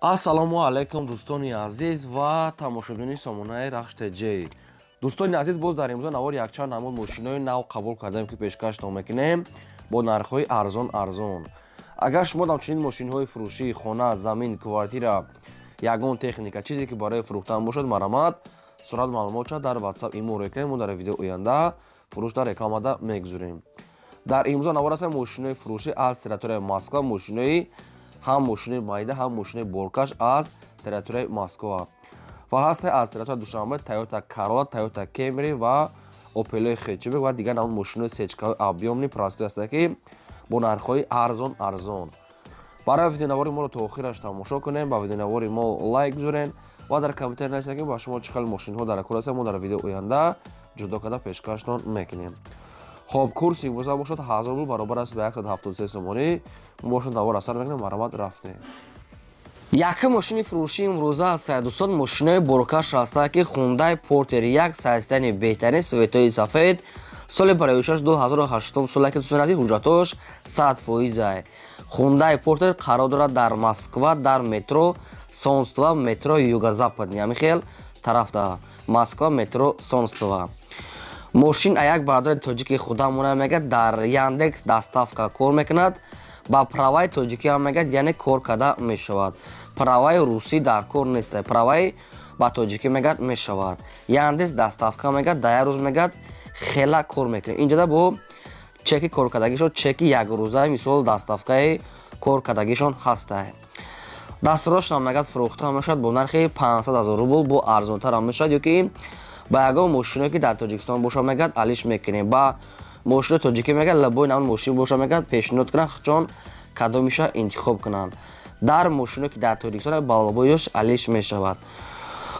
Ассалому алайкум, дӯстони азиз ва тамошобинони сомонаи Рахш ТЖ. Дӯстони азиз, боз дар имрӯза навори якчанд намуд мошинои нав қабул кардаем, ки пешкаштон мекунем бо нархҳои арзон арзон. Агар шумо ҳамчунин мошинҳои фурӯшӣ, хона, замин, квартира, ягон техника, чизе ки барои фурӯхтан бошад, марҳамат, сурат, маълумотша дар WhatsApp, имо рекунем. Мо дар видео оянда фурӯш дар рекламада мегузорем. Дар имрӯза навор ҳастем мошинои фурӯшӣ аз территорияи Москва, мошинои ҳам мошинои майда, ҳам мошинои боркаш аз территорияи Москва ва ҳасте аз территорияи Душанбе: Тойота Королла, Тойота Кемри ва Опелои хэтчбек ва дигар намуд мошинои сечкаҳои объёмный, простой ҳастанд, ки бо нархҳои арзон арзон. Барои видеонавори моро то охираш тамошо кунем, ба видеонавори мо лайк гузорем ва дар комментарий нависем, ки ба шумо чӣ хел мошинҳо дар кор ҳастанд. Мо дар видео оянда ҷудо карда пешкаштон мекунем. Хоб, курси имрӯза бошад 1000 рубл, баробар аст ба 173 сомонӣ. Бошад, навор асар мекунем, марҳамат, рафтем. Якум мошини фурӯшии имрӯза аз сайдустон мошинои боркаш ҳастанд, ки Хундай Портер як, состояние беҳтарин, цветои сафед, соли бароишаш 2008 сола, ки, дӯстони азиз, ҳуҷҷатош 100 фоиза. Хундай Портер қарор дорад дар Москва, дар метро Солнцево, метро Юго-Западный, ҳамин хел тарафта, Москва, метро Солнцево. Мошин а як бародари тоҷики худамона мегӯяд, дар Яндекс Доставка кор мекунад, ба праваи тоҷикӣ ҳам мегӯяд, яъне кор карда мешавад, праваи русӣ дар кор нест, праваи ба тоҷикӣ мегӯяд мешавад. Яндекс Доставка мегӯяд, дар як рӯз мегӯяд хела кор мекунем. Инҷода бо чеки коркардагишон, чеки якрӯза, мисол, доставкаи коркардагишон ҳаста. Дастрошам мегӯяд, фурӯхта мешавад бо нархи 500 ҳазор рубл, бо арзонтарам мешавад, ё ки ба ягон мошиное ки дар Тоҷикистон боша, мегӯяд, алиш мекунем ба мошинои тоҷикӣ. Мегӯяд, любой намуд мошин боша, мегӯяд, пешниҳод кунанд, чон кадомиша интихоб кунанд. Дар мошиное ки дар Тоҷикистон, ба любойш алиш мешавад.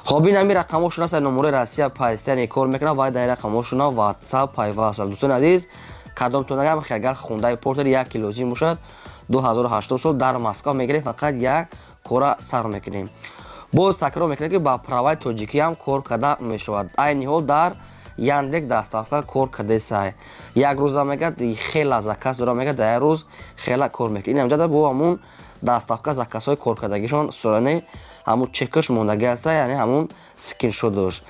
Хоб, ин ҳамин рақамошон аст, номерои Россия постоянно кор мекунад ва дар рақамошона WhatsApp пайваст. Дӯстони азиз, кадомтон агар Хундаи Портер як лозим бошад, 2008 сол, дар Москва мегирем, фақат як кора сар мекунем. Боз такрор мекунем, ки ба праваи тоҷикӣ ҳам кор карда мешавад. Айни ҳол дар Яндекс Доставка кор кардесай, як рӯза мегӯяд хела заказ дора, мегӯяд, дар як рӯз хела кор мекунад. Ин ҳамҷада бо ҳамун доставка заказҳои коркардагишон сурани ҳамун чекаш мондагӣ аста, яъне ҳамун скриншот дошт.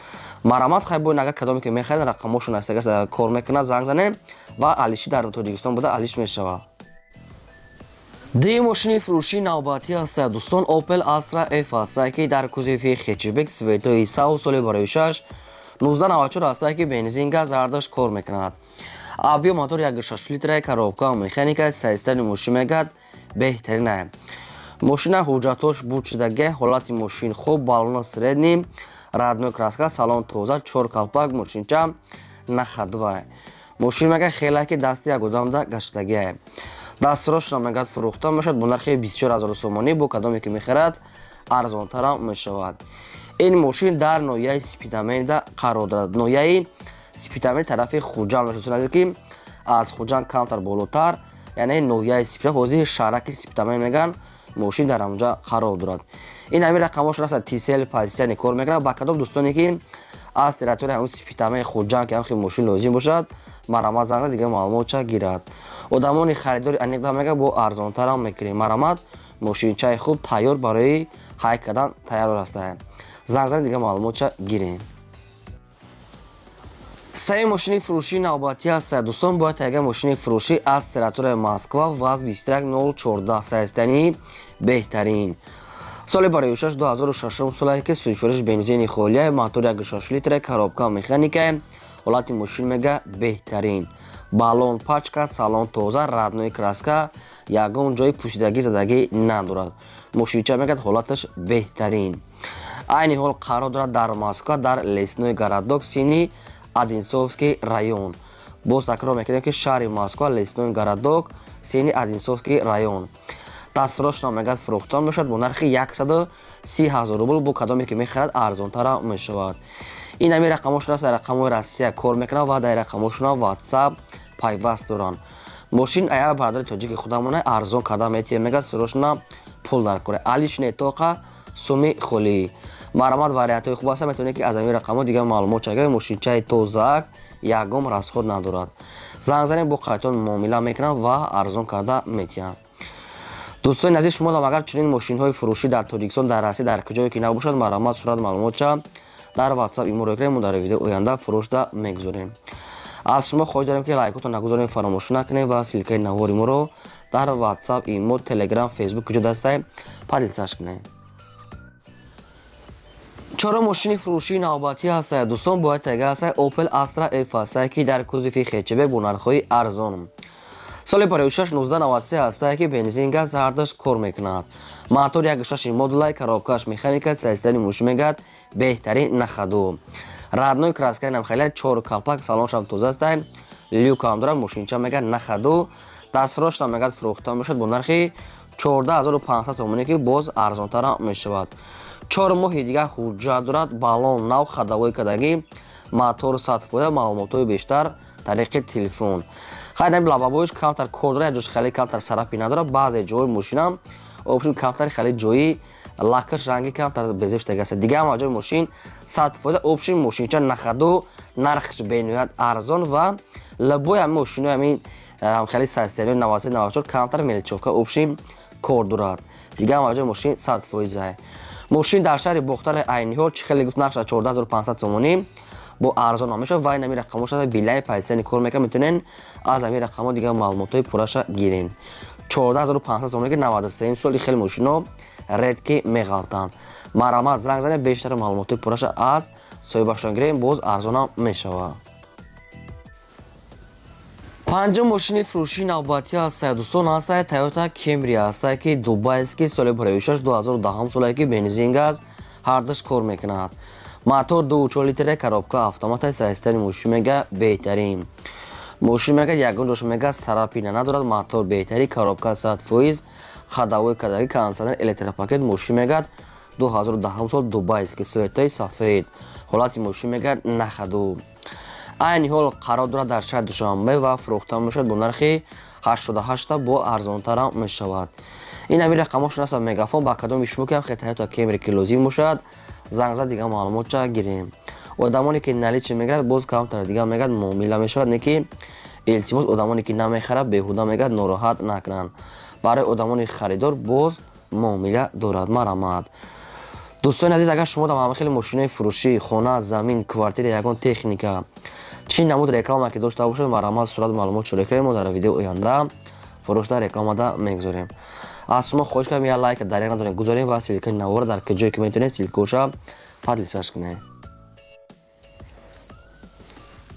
Марҳамат, хай, бо ин агар кадоме ки мехаред, рақамошон аст, кор мекунад, занг занем ва алиши дар Тоҷикистон буда алиш мешавад. Дуюм мошини фурӯшии навбатӣ ҳаста, дӯстон, Opel Astra F ҳаста, ки дар кузови хэтчбек, цветои сав, соли барои 6 1994 ҳаста, ки бензин, газ ҳардаш кор мекунад. Объём мотор 1,6 литра, коробка механика, состояние мошин мегӯяд беҳтарина. Мошина ҳуҷҷатош буд шудагӣ, ҳолати мошин хуб, баллона средний, родной краска, салон тоза, чор калпак, мошинча на ходовая. Мошин мегӯяд хеле ки дасти як одамда гаштагиа. Дастрошро мегӯяд, фурӯхта мешавад бо нархи 24 ҳазор сомонӣ, бо кадоме ки мехарад, арзонтарам мешавад. Ин мошин дар ноҳияи Спитаменда қарор дорад, ноҳияи Спитамен, тарафи Хуҷанд мешавад, ки аз Хуҷанд камтар болотар, яъне ноҳияи Спитамен, ҳозир шаҳраки Спитамен мегӯянд, мошин дар ҳамонҷа қарор дорад. Ин ҳамин рақамҳошон аст, Тисел постоянно кор мекунад. Ба кадом дӯстоне ки аз территорияи ҳамун Спитамен, Хуҷанд, ки ҳамхел мошин лозим бошад, марҳамат, занг зад, дигар маълумотча гирад. Одамони харидори аниқда мегӯяд, бо арзонтарам мекунем. Марҳамат, мошинчаи хуб, тайёр, барои ҳай кардан тайёр ҳастаем, занг занед, дигар маълумотча гирем. Сеюм мошини фурӯшии навбатӣ аст, дӯстон, бояд тайга мошини фурӯшӣ аз территорияи Москва, ВАЗ 21014, состояние беҳтарин, соли бароишаш 2006 солае, ки сӯзишвориш бензини холия, мотор 1,6 литра, коробка механика, ҳолати мошин мега беҳтарин, баллон пачка, салон тоза, родной краска, ягон ҷои пӯсидагӣ задагӣ надорад. Мошинча мегӯяд, ҳолаташ беҳтарин. Айни ҳол қарор дорад дар Москва, дар Лесной Городок, Синий Одинцовский район. Боз такрор мекунем, ки шаҳри Москва, Лесной Городок, Синий Одинцовский район. Дастрошро мегӯяд, фурӯхта мешавад бо нархи 130 ҳазор рубл, бо кадоме ки мехарад, арзонтара мешавад. Ин ҳамин рақамошон аст, рақамҳои Россия кор мекунад ва дар рақамҳошона WhatsApp пайваст доранд. Мошин аяр бародари тоҷики худамона арзон карда метиҳем, мегӯяд, сирошна пул дар кора, алиш нетоқа суми холӣ. Марҳамат, вариантҳои хуб аст, метавонед, ки аз ҳамин рақамҳо дигар маълумот чагар. Мошинчаи тозаак, ягон расход надорад. Занг занед, бо қайтон муомила мекунанд ва арзон карда метиҳанд. Дӯстони азиз, шумо агар чунин мошинҳои фурӯшӣ дар Тоҷикистон, дар Россия, дар куҷое ки набошад, марҳамат, сурат, маълумотча дар WhatsApp, имо кунем, мо дар видео оянда фурӯшда мегузорем. Аз шумо хоҳиш дорем, ки лайкотон нагузорем, фаромӯш накунем ва ссылкаи навори моро дар WhatsApp, имо, Telegram, Facebook, куҷо дастай, поделиться кунем. Чорум мошини фурӯшии навбатӣ ҳастая, дӯстон, бояд тега ҳастая Opel Astra F ҳастая, ки дар кузови хэтчбек бо нархҳои арзон. Соли пароишаш 1993 ҳастая, ки бензин, газ ҳардаш кор мекунад. Мотор 1,6 модулай, коробкаш механика, состояни мошин мегӯяд беҳтарин, на ходу. Родной краскаи намхелия, чор калпак, салоншам тоза астай, люкам дорад, мошинча мегӯяд на ходу. Дастфурӯшам мегӯяд фурӯхта мешавад бо нархи 14 500 сомонӣ, ки боз арзонтарам мешавад. 4 моҳи дигар ҳуҷҷат дорад, баллон нав, ходовой кардагӣ, мотор 100%. Маълумотҳои бештар тариқи телефон. Хайр, нами лобовойш камтар кор дорад, як ҷош хеле камтар царапина надорад, баъзе ҷои мошинам общем камтар хеле ҷои лакаш ранги камтар безебштага аст. Дигар ҳама ҷои мошин 100%. Общем, мошинча на ходу, нархш бениҳоят арзон ва любой ҳами мошинои ҳамин хеле состояниҳои 93, 94 камтар мелочёвка, общем, кор дорад. Дигар ҳама ҷои мошин 100%. Мошин дар шаҳри Бохтари айни ҳол, чӣ хеле гуфт, нархша 14 500 сомонӣ, бо арзон мешавад. Вай нами рақамҳо шуда, билайн пайсани кор мекунад, метавонен аз ҳамин рақамҳо дигар маълумотҳои пурраша гирен. 14 500 сомонӣ, ки 93 соли хеле мошино редко меғалтанд. Марҳамат, занг занед, бештар маълумотҳои пурраша аз соҳибашон гирем, боз арзонам мешавад. Панҷум мошини фурӯшии навбатӣ ҳастая, дӯстон, ҳастая Toyota Camry ҳастая, ки дубайский, соли пароишаш 2010 солае, ки бензин, газ ҳардаш кор мекунад. Мотор 2,4 литре, коробка автомата, состояни мошин мега беҳтарин. Мошин мега ягон ҷош мега царапина надорад, мотор беҳтарин, коробка 100%, ходовой кадаги, кондиционер, электропакет. Мошин мегӯяд 2010 сол, дубайский, цветои сафед, ҳолати мошин мегӯяд на ходу. Айни ҳол қарор дорад дар шаҳри Душанбе ва фурӯхта мешавад бо нархи 88, бо арзонтарам мешавад. Ин ҳамин рақамҳошон аст, мегафон. Ба кадоми шумо ки ҳам Toyota Camry ки лозим бошад, занг зад, дигар маълумотча гирем. Одамоне ки наличный мегирад, боз камтар дигар мегӯяд муомила мешавад, не ки илтимос, одамоне ки намехарад, беҳуда мегӯяд нороҳат накунанд. Барои одамони харидор боз муомила дорад. Марҳамат, дӯстони азиз, агар шумо дар хеле мошинои фурӯшӣ, хона, замин, квартира, ягон техника, чӣ намуд реклама ки дошта бошад, марҳамат, сурат, маълумот шуда кунед, мо дар видео оянда фурӯшда рекламада мегузорем. Аз шумо хоҳиш кардам, як лайк дар як надорем гузорем ва ссылкаи навора дар ҷое ки метавонед, ссылкаоша поделиться кунед.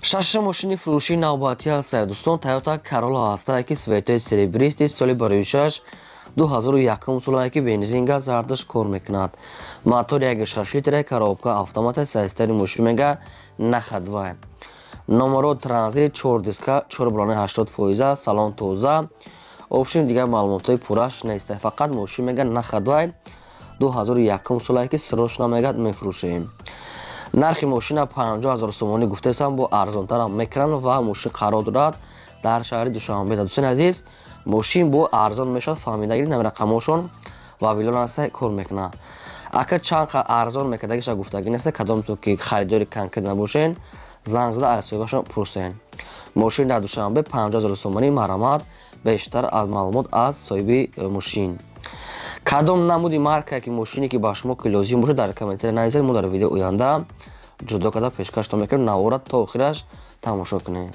Шашум мошини фурӯшии навбатӣ ҳастая, дӯстон, Toyota Corolla ҳастае, ки цветои серебристый, соли бароишаш 2001 солае, ки бензин, газ ҳардаш кор мекунад. Мотор 1,6 литре, коробка автомата, состояни мошин мега на ходовай. Номеро транзит, чор диска, чор балони 80%, салон тоза. Общем, дигар маълумотҳои пурраш нест, фақат мошин мега на ходовай, 2001 солае, ки срочно мегӯяд мефурӯшем. Нархи мошина 50 000 сомонӣ гуфтаистам, бо арзонтарам мекунанд ва мошин қарор дорад дар шаҳри Душанбе. Дӯстони азиз, мошин бо арзон мешавад, фаҳмидагӣ, нами рақамҳошон ва вилон аста кор мекунад. Ака чанд арзон мекардагиша гуфтагӣ неста, кадомто ки харидори конкрет набошен, занг зада аз соҳибашон пурсен. Мошин дар Душанбе 50 000 сомонӣ. Марҳамат, бештар аз маълумот аз соҳиби мошин. Кадом намуди марка ки мошине ки ба шумо ки лозим бошад, дар комментария нависед, мо дар видео оянда ҷудо карда пешкаштон мекунем. Навора то охираш тамошо кунед.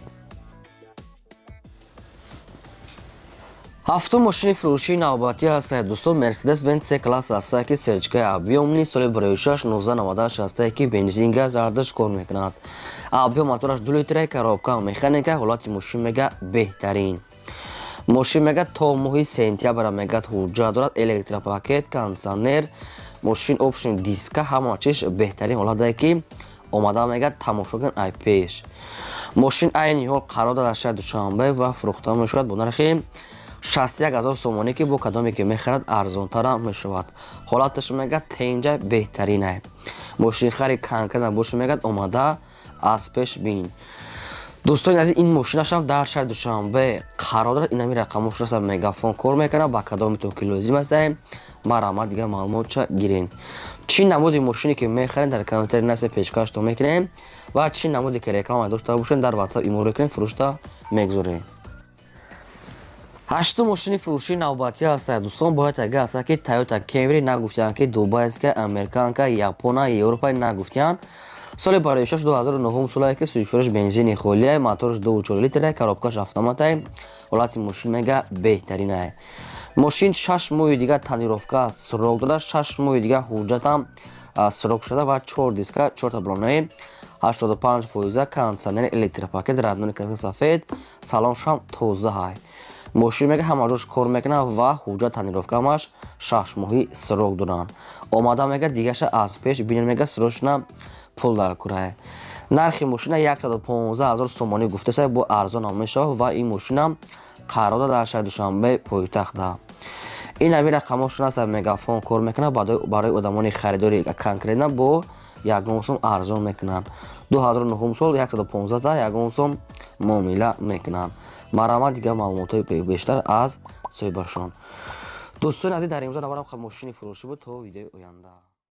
Ҳафтум мошини фурӯшии навбатӣ ҳастае, дӯстон, Мерседес Бенз С класс ҳастае, ки сечкаи объёмный, соли бароишаш 1998 ҳастае, ки бензин, газ ҳардаш кор мекунад. Объём мотораш 2 литра, коробка механика, ҳолати мошин мега беҳтарин. Мошин мега то моҳи сентябра мегӯяд ҳуҷҷат дорад, электропакет, кондиционер, мошин общем диска, ҳама чиз беҳтарин ҳолатае, ки омада мегӯяд тамошо кунед ай пеш. Мошин айни ҳол қарор дорад дар шаҳри Душанбе ва фурӯхта мешавад бо нархи 61 000 сомонӣ, ки бо кадоме ки мехарад, арзонтарам мешавад. Ҳолаташ мегӯяд тенҷа беҳтаринай. Мошинхари конкретно боша, мегӯяд омада аз пеш бин. Дӯстони азиз, ин мошинашам дар шаҳри Душанбе қарор дорад. Инами рақамҳо шудааст, мегафон кор мекунад. Ба кадометон ки лозим астаем, марҳамат, дигар маълумотча гирен. Чӣ намуди мошине ки мехарем, дар комментарий нависа, пешкаштон мекунем ва чӣ намуде ки реклама дошта бошем, дар WhatsApp, иморо кунем, фурӯшта мегузорем. Ҳаштум мошини фурӯшии навбатӣ ҳастад, дӯстон, бояд ага ҳастад, ки Тойота Кемри. Нагуфтиянд, ки дубайска, американка, япона, европа нагуфтиянд. Соли бароишаш 2009 солае, ки сӯзишвориш бензини холия, моторш 2,4 литра, коробкаш автоматай. Ҳолати мошин мега беҳтаринае. Мошин 6 моҳи дига тонировка срок дорад, 6 моҳи дига ҳуҷҷатам срок шуда ва чор диска, чорта баллонаи 85%, кондиционер, электропакет, родной краска сафед, салоншам тоза ҳай. Мошин мега ҳама ҷош кор мекунад ва ҳуҷҷат, тонировкаамаш 6 моҳӣ срок доранд. Омада мега дигаша аз пеш бинед, мега срочно пул дар курае. Нархи мошина 115 ҳазор сомонӣ гуфтаса, бо арзонам мешавад. Ва ин мошинам қарор дар шаҳри Душанбе, пойтахта. Ин ҳами рақамошон аст, мегафон кор мекунад. Барои одамони харидори конкретно бо ягон сум арзон мекунанд. 2009 сол, 115 ягон сум муомила мекунанд. Марҳамат, дигар маълумотҳои бештар аз соҳибашон. Дӯстони азиз, дар имрӯза наварам мошини фурӯшӣ буд. То видеои оянда.